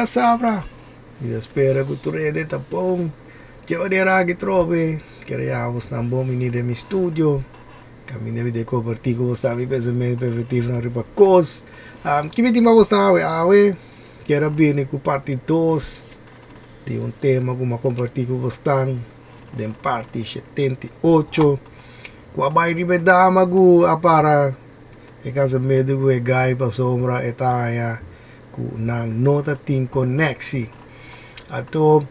djasabra. Mi ta spera ku tur hende ta bon. Dje manera aki trobe, kere yaha bosnan bon bini den mi studio. Kaminda mi ta kompartí ku bosnan mi pensamentu perspektivanan riba kos. Ki mi tin pa bosnan awe? Awe kier a bini ku parti dos di un tema ku mi a kompartí ku bosnan den parti 78 ku a bai riba e dama ku a para e kasamentu ku e gai pasobra e ta haña ku nan no ta tin koneksi. Anto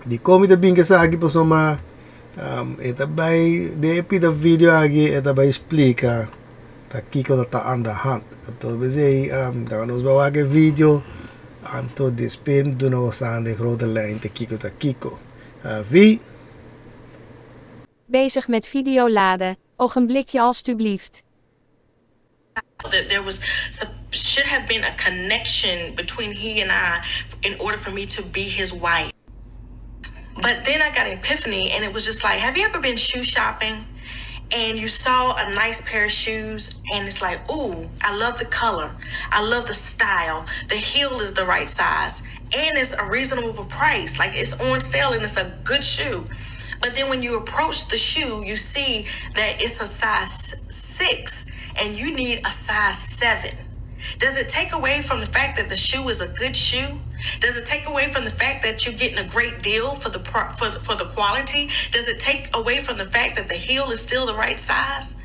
dikon mi ta bin ku esaki? Pasobra e ta bai den e pida video aki e ta bai splika ta kiko ta ta aan de hand. Anto p'esei laga nos bai wak e video anto despues mi duna boso den grote lijn ta kiko ta kiko. Vi. Bezig met video laden. Ogenblikje alstublieft. That there was should have been a connection between he and I in order for me to be his wife. But then I got an epiphany and it was just like, have you ever been shoe shopping and you saw a nice pair of shoes and it's like, ooh, I love the color. I love the style. The heel is the right size and it's a reasonable price. Like it's on sale and it's a good shoe. But then when you approach the shoe, you see that it's a size 6 and you need a size 7. Does it take away from the fact that the shoe is a good shoe? Does it take away from the fact that you're getting a great deal for the for the quality? Does it take away from the fact that the heel is still the right size?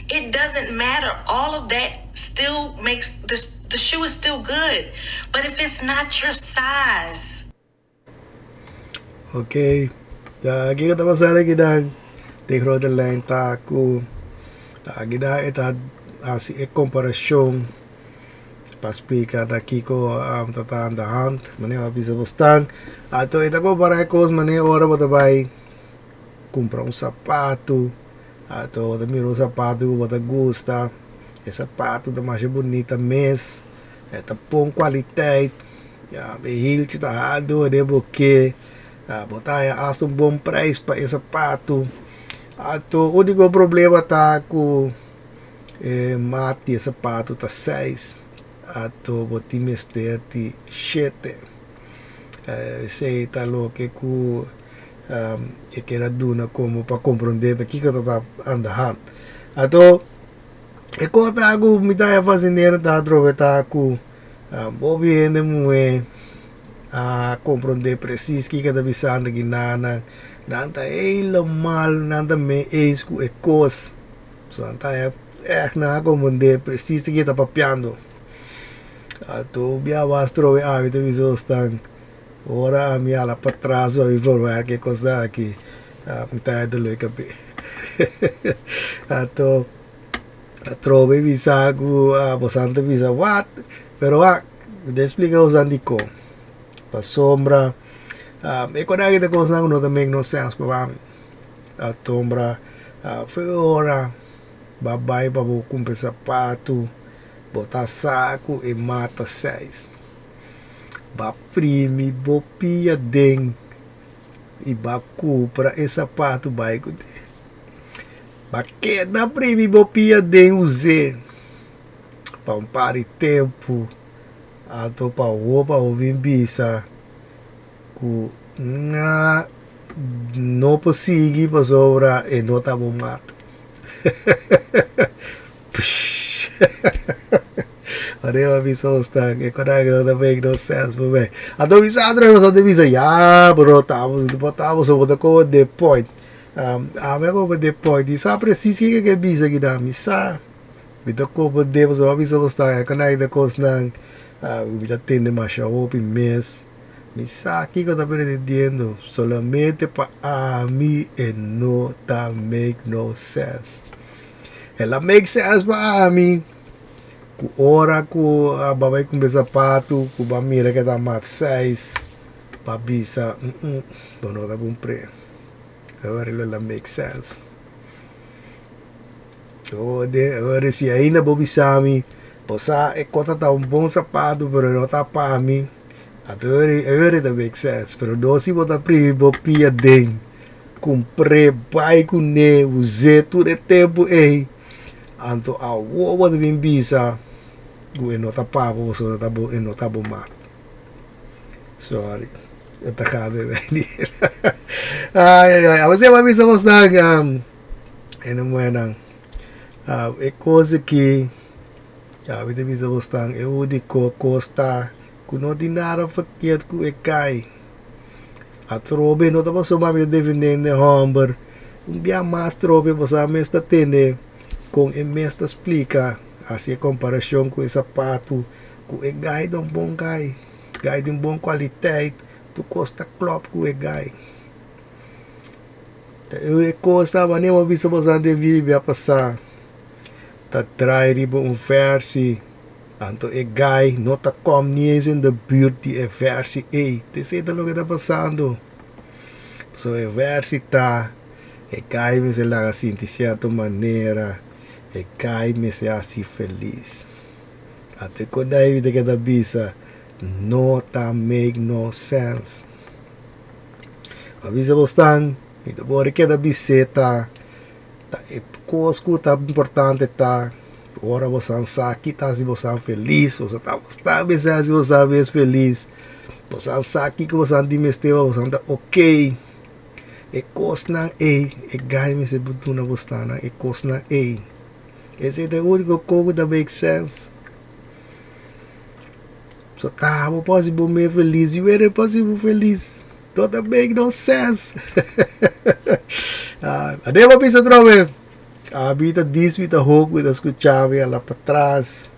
It doesn't matter. All of that still makes the shoe is still good. But if it's not your size, Ok, ya kiko ta pasando akinan? Den grote lijn ta ku akinan e ta hasi e komparashon pa splika ta kiko ta ta aan de hand, manera mi a bisa bosnan. Anto e ta kompará e kos manera ora bo ta bai kumpra un sapatu, anto bo ta mira un sapatu ku bo ta gusta, e sapatu ta masha bunita mes, e ta bon kwaliteit. Ya, e hilchi ta haltu den bo ke, bo ta haña asta un bon prijs pa e sapatu. Anto úniko problema ta ku e mat di e sapatu ta seis, anto bo tin mester di shete. Esei ta loke ku e keda duna komo pa komprondé ta kiko ta ta andahand. Anto e kos ta ku mi ta haña fasinera ta atrobe ta ku. Hopi hende muhé a komprondé presis kiko ta bisando aki nan. Nan ta helemaal nan ta mee eens ku e kos. So nan ta ègt nan a komprondé presis kiko ta papiando. Anto bia bas trobe ami ta bisa ostan ora ami hala patras pa mi por wak e kos aki mi ta haya dolor kabe. Anto. Atrobe bisa ku bosan ta bisa wat pero wak mi ta explica bosan dikon pasobra e kos aki ta kosnan ku no ta make no sense pa mi pasobra fe ora bo a bai pa bo kumpra sapatu bo ta sa ku e mata seis bo a primi bo pia den i bo a kumpra e sapatu bai kuné. Ba keda primi bo pia den us'é pa un par di tempu, anto pa awor pa bo bin bisa ku nga no por sigui pasobra e no ta bo mat. Ora bo bisa nos ta e konan no ta make no sense por mei. Anto bisa otro nos a bisa ya bro ta bo ta bo so bo ta komo de point. Ami a koba de point. Mi sa precies kiko ke bisa kinan. Mi sa. Mi ta koba de pasobra mi bisa bo sta e konai ta kosnan mi ta tende masha hopi mes. Mi sa kiko ta pretendiendo. Solamente pa ami e no ta make no sense. El a make sense pa ami ku ora ku a bai kumpra sapatu ku bo a mira ke ta mat seis pa bisa bo no ta kumpr'e. Awor lo la make sense. Ode, awor si ainda bo bisa mi, bo sa e kota ta un bon sapato, pero no ta pa mi. Awor, awor ta make sense. Pero no si bo ta primi bo pia den, kumpr'é, bai kuné, us'é tur e tempu ei. Anto awor bo ta bin bisa ku e no ta pa bo, pasobra e no ta bo mat. Sorry. E ta gabe bij die. Ai, ai, ai. Awor si bisa bosnan en e muhernan. E kos aki, ya, mi ta bisa bosnan, e úniko kos ta ku no tin nada verkeerd ku e kai. Atrobe no ta pasobra mi ta defendé e hòmber. Un bia mas trobe boso mes ta tende kon e mes ta splika, hasi e komparashon ku e sapatu, ku e gai ta un bon gai. Gai di un bon kwaliteit, tur kos ta klòp ku e gai. E kos ta manera bo bisa boso den Biblia pasá ta trai riba un vèrsi, anto e gai no ta kòm ni eens in de buurt di e vèrsi ei. Esei ta loke ta pasando. So e vèrsi ta e gai mester laga sinti sierto manera, e gai mester hasi felis. Ate ku David a keda bisa, No ta make no sense. A bisa bosnan, mi ta por keda bis'é ta ta e kos ku ta importante ta ora bosan sa ki ta hasi bosan felis, boso ta ta mester hasi bosan mes felis, bosan sa kiko bosan tin mester pa bosan ta okay. E kosnan ei, e gai mester por duna bostannan e kosnan ei. Esei ta e úniko kos ku ta make sense. So ta bo por hasi bo mes felis, yu ere por hasi bo felis. No ta make no sense. Ade bo bisa atrobe. Abi ta dis mi ta hoop mi ta skucha mi ala patras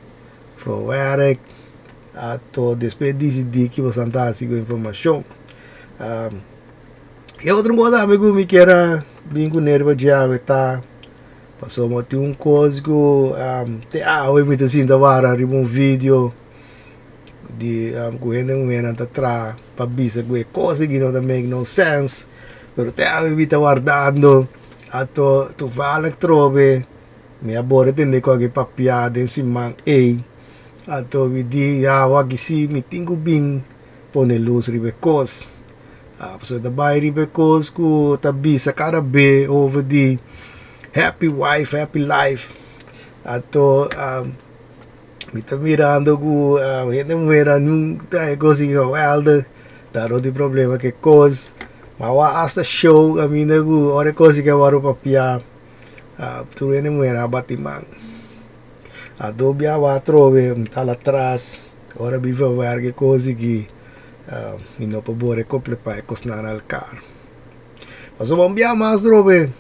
for werk. Ato despues disidí ki boso ta hasi ku informashon. E otro kos tambe ku mi kier a bin kuné riba dje awe ta. Pasobra tin un kos ku te awe mi ta sinta wara riba un video di ku hende muhernan ta traha pa bisa ku e kos aki no ta make no sense pero te awe mi ta wardando anto toevallig trobe mi a bora tende ku algin papia den siman ei anto mi di ya awor aki si mi tin ku bin pone lus riba e kos. Pasobra ta bai riba e kos ku ta bisa kada be over di happy wife, happy life. Anto mi ta mirando ku hende muhernan nunka ta e kos di geweldig, ta no tin problema ku e kos. Ma awor asta show kaminda ku ora e kos di ke wòrdu papia tur hende muher a bati man. Anto biaha atrobe mi ta latras ora mi verwerk e kos aki. Mi no por bore kople pa e kosnan alkar. Pasobra un bia mas drobe,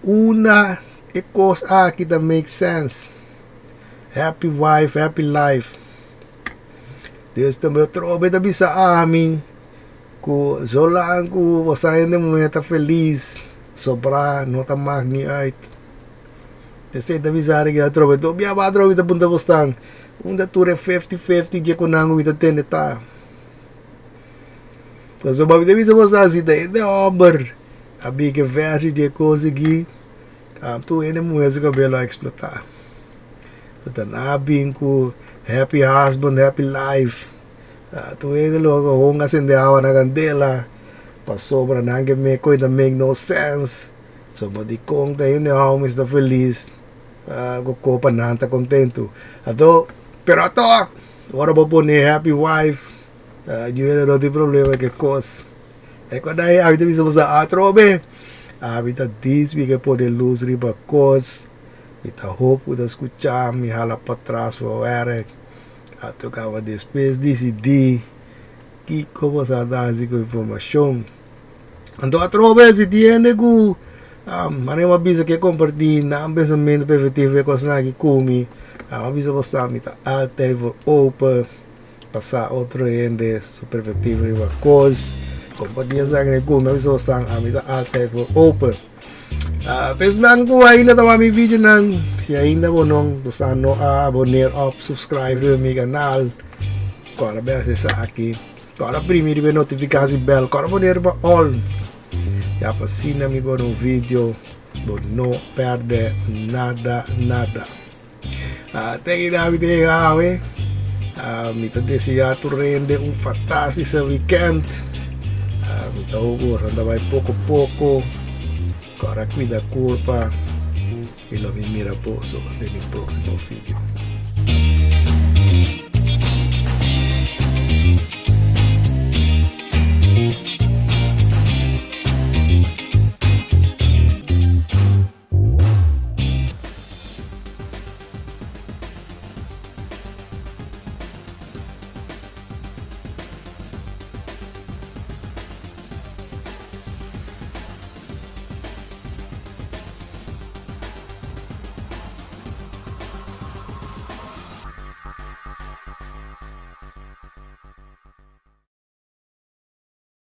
unda e kos aki ta make sense? Happy wife, happy life. Dus tambe atrobe ta bisa ami ku zolang ku bo sa hende muhé ta felis, sobra no ta mak ni uit. Esei ta bisa ari atrobe. Un bia mas atrobe ta puntra bosnan. Unda tur e fefti fefti dje ku nan ku mi ta tende ta? Pasobra mi ta bisa boso asi ta hende hòmber a bin ku e vèrshi dje kos aki, tur hende muhé su kabelo a eksplotá. So ta nan a bin ku happy husband, happy life. Tur hende loke honga a sende awa na kandela pasobra nan ke make koe ta make no sense. So bo dikon ta hende hòmber ta felis? Ku kopa nan ta kontentu. Anto, pero ato, ora bo pone happy wife, yu hende no tin problema ku e kos. E ku dai abi ta bisa bo sa atrobe, abi ta dis mi ke pone lus riba kos, mi ta hoop ku ta skucha mi hala patras for wèrk. Anto kaba despues disidí kiko bo sa ta hasi ku informashon. Anto atrobe si tin hende ku manera mi a bisa ke kompartí nan pensamentu perspektiva e kosnan aki ku mi, mi a bisa bo sa mi ta altijd voor open pa sa otro hende su perspektiva riba kos, kompartí esaki ku mi, a bisa bo sa ami ta altijd voor open. Esnan ku ainda ta wak mi videonan, si ainda bo no bo sa no a aboneer òf subscribe riba mi kanal, kòrda bes esaki. Kòrda primi riba e notifikasi bell, kòrda pone riba all. Ya pa asina mi pone un video, bo no pèrdè nada nada. Te aki mi ta yega awe. Mi ta deseá tur hende un fantástiko wikènt. Mi ta hopi ku boso ta bai poko poko. Kòrda kuida kurpa i lo mi mira boso den mi próksimo video.